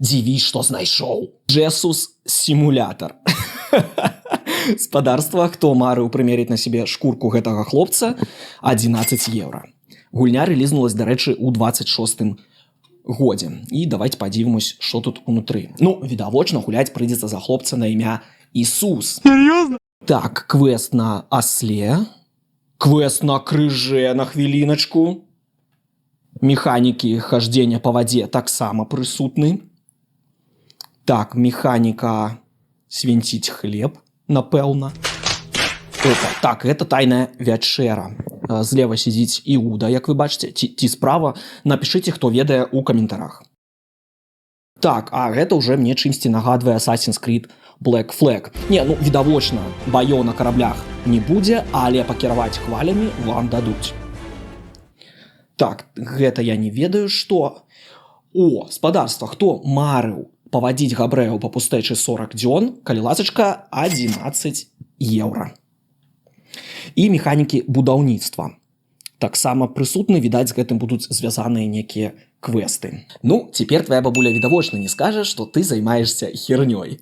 Дзіві, што знайшоў. Джесус сімулятор. Спадарства, хто марыў прымерыць на сябе шкурку гэтага хлопца, 11 еўра. Гульня рэлізнулась, дарэчы, у 26 годзе. І давайте падзівімось, што тут унутры. Ну, відавочна, гуляць прыйдзецца за хлопца на імя Ісус. Серьезно? Так, квест на осле. Квест на крыжэ, на хвіліначку. Механікі хождения по вадзе таксама прысутны. Так, механіка свянціць хлеб, напэўна. Опа, так, гэта «Тайная вячэра». Злева сядзіць Іуда, як вы бачыце, ці справа. Напішыце, хто ведае, у каментарах. Так, а гэта ўжо мне чымсьці нагадвае Assassin's Creed Black Flag. Не, ну відавочна, баёў на караблях не будзе, але пакіраваць хвалямі вам дадуць. Так, гэта я не ведаю, што. О, спадарства, хто марыў павадзіць габрэяў па пустэчы 40 дзён, калі ласачка, 11 еўра. І механікі будаўніцтва таксама прысутны, відаць, з гэтым будуць звязаныя некія квесты. Ну, цяпер твоя бабуля відавочна не скажа, што ты займаешся хернёй.